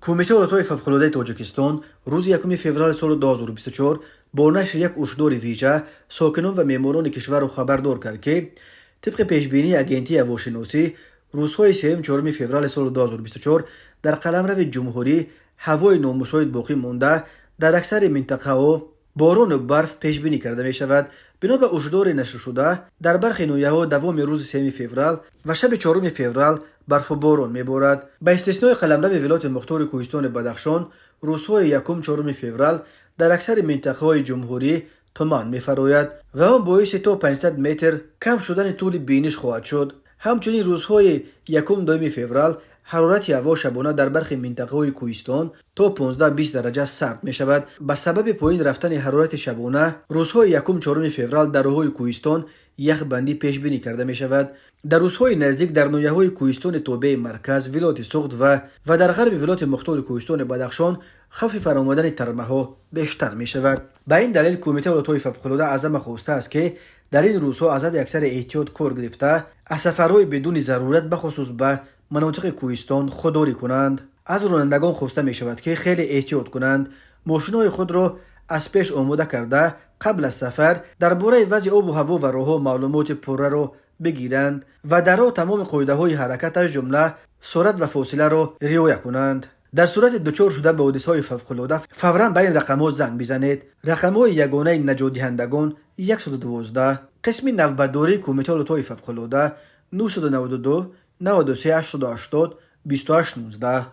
Кумитаи ҳолатҳои фавқулодаи Тоҷикистон рӯзи 1 феврали соли 2024 бо нашри як ҳушдори вижа сокинон ва меҳмонони кишварро хабардор кард, ки тибқи пешбинии Агентии ҳавошиносӣ рӯзҳои 3-4 феврали соли 2024 дар қаламрави ҷумҳурӣ ҳавои номусоид боқӣ монда, дар аксари минтақаҳо борону барф пешбинӣ карда мешавад. Бино ба ҳушдори нашршуда, дар бархе ноҳияҳо давоми рӯзи 3 феврал ва шаби 4 феврал барфу борон меборад. Ба истиснои қаламрави Вилояти Мухтори Кӯҳистони Бадахшон, рӯзҳои 1-4 феврал дар аксари минтақаҳои ҷумҳурӣ туман мефарояд ва он боиси то 500 метр кам шудани тӯли биниш хоҳад шуд. Ҳамчунин рӯзҳои 1-2 феврал ҳарорати ҳаво шабона дар бархе минтақаҳои кӯҳистон то 15-20 дараҷа сард мешавад. Ба сабаби поин рафтани ҳарорати шабона рӯзҳои 1-4 феврал дар роҳҳои кӯҳистон яхбандӣ пешбинӣ карда мешавад. Дар рӯзҳои наздик дар ноҳияҳои кӯҳистони тобеи марказ, вилояти Суғд ва дар ғарби Вилояти Мухтори Кӯҳистони Бадахшон хавфи фаромадани тармаҳо бештар мешавад. Ба ин далел Кумитаи ҳолатҳои фавқулода аз ҳама хостааст, ки дар ин рӯзҳо аз ҳадди аксари эҳтиёт кор гирифта, аз сафарҳои бидуни зарурат, бахусус ба манотиқи кӯҳистон, худдорӣ кунанд. Аз ронандагон хоста мешавад, ки хеле эҳтиёт кунанд, мошинҳои худро аз пеш омода карда, қабл аз сафар дар бораи вазъи обу ҳаво ва роҳҳо маълумоти пурраро бигиранд ва дар роҳ тамоми қоидаҳои ҳаракат, аз ҷумла суръат ва фосиларо риоя кунанд. Дар сурати дучор шуда ба ҳодисаҳои фавқулода фавран ба ин рақамҳо занг бизанед: рақамҳои ягонаи наҷотдиҳандагон 112, қисми навбатдории Кумитаи ҳолатҳои фавқулода 992 93 880 28 19.